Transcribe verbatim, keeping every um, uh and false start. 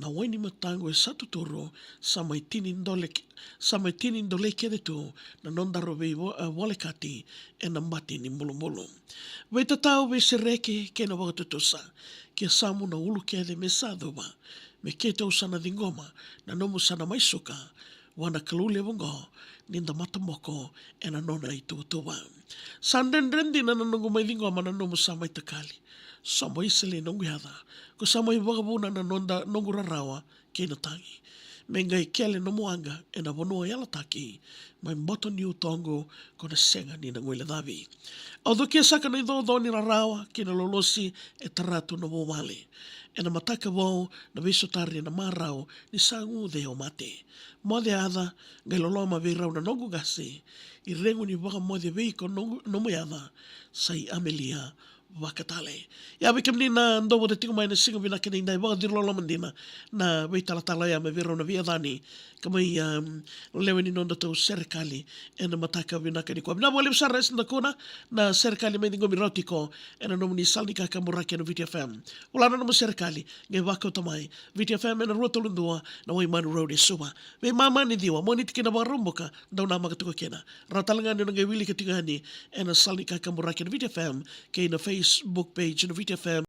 na wai ni mataqu e sa tuturu, sa mai tini dole, sa mai tini dole kece tu na nodaru veivolekati ena bati ni bulubulu. Veitatau, veisereki kei na vakatutusa, ke yasamu na ulu kece me sa cuva, me keitou sa na ciqoma na nomu sa na mai suka vua na Kalou levu oqo, ni da mataboko ena nona ituvatuva. Sa dredre dina na noqu mai ciqoma na nomu sa mai takali. Sobo Isele noqu yaca, ko sa mai vakavuna na noda, noqu rarawa kei na tagi. Me qai kele nomu waqa ena vanua yalataki, mai boto ni utoqu, ko na sega ni na guilecavi. Au cukia saka na icoco ni rarawa kei na lolosi e tara tu na vuvale. Ena mataka vou na veisotari ena marau ni sa guce o mate. Moce yaca, qai loloma vei rau na noqu qase. I regu ni vakamoce vei iko noqu, nomu yaca, sa i Amelia Vakatale. Ia vei kemuni na dau vata tiko mai ena siga vinaka nikua, e vakaciriloloma dina na veitalatala oya mai vei rau na veiyacani, ka mai, um, lewe ni nodatou serekali ena mataka vinaka nikua. Vinaka vakalevu sara, e sa da kuna na serekali mai ciqomi rawa tiko ena nomuni sala ni kakaburaki ena Viti F M. Vulagi na nomu serekali, qai vakauta mai. Viti F M ena rua tolu dua na Waimanu Road e Suva. Veimama ni ciwa, Moniti kei na Vakaraubuka, dau namaka tiko kina. Rawa tale ga ni o na qai wilika tiko yani ena sala ni kakaburaki ena Viti F M kei na Facebook page na Viti F M.